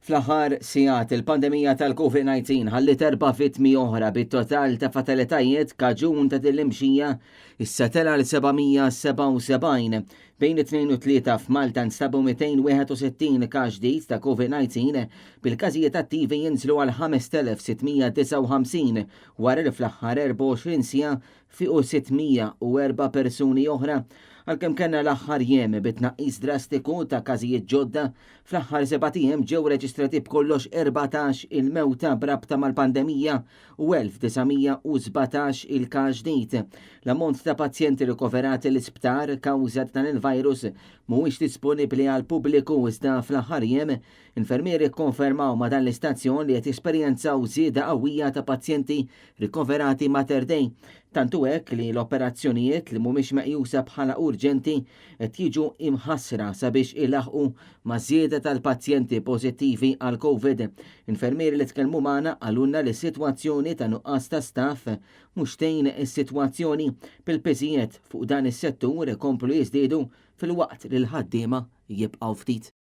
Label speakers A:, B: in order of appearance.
A: Fl-aħħar sigħat il-pandemija tal-COVID-19 ħalliet erba' vittmi oħra bit-total ta' fatalitajiet kaġun ta' din l-imxija issa tela' l 777. Bejn it-tnejn u tlieta f'Malta nstabu 261 każ ġdid ta' COVID-19 bil-każijiet attivi jinżlu għal 5659 wara li fl-aħħar 24 siegħa fiequ 604 persuni oħra. Għalkemm kellna l-aħħar jiem bi tnaqqis drastiku ta' każijiet ġodda, fl-aħħar sebat ijiem ġew reġistrati b'kollox 14 il-mewta b'rabta mal-pandemija u 1917 il-każ ġdid. L-ammont ta' pazjenti rikoverati l-isptar kawża dan il-virus mhuwiex disponibbli għall-pubbliku iżda fl-aħħar jiem infermieri kkonfermaw ma' dan l-istazzjon li qed jesperjenzaw żieda qawwija ta' pazjenti rikoverati Mater Dei. Tant hu hekk li l-operazzjonijiet li mhumiex meqjusa bħala urġenti qed jiġu imħassra sabiex ilaħħqu maż-żieda tal-pazjenti pożittivi għall-Covid. Infermieri li tkellmu magħna qalulna li s-sitwazzjoni ta' nuqqas ta' staff mhux tgħin is-sitwazzjoni bil-piżijiet fuq dan is-settur ikomplu jiżdiedu filwaqt li l-ħaddiema jibqgħu ftit.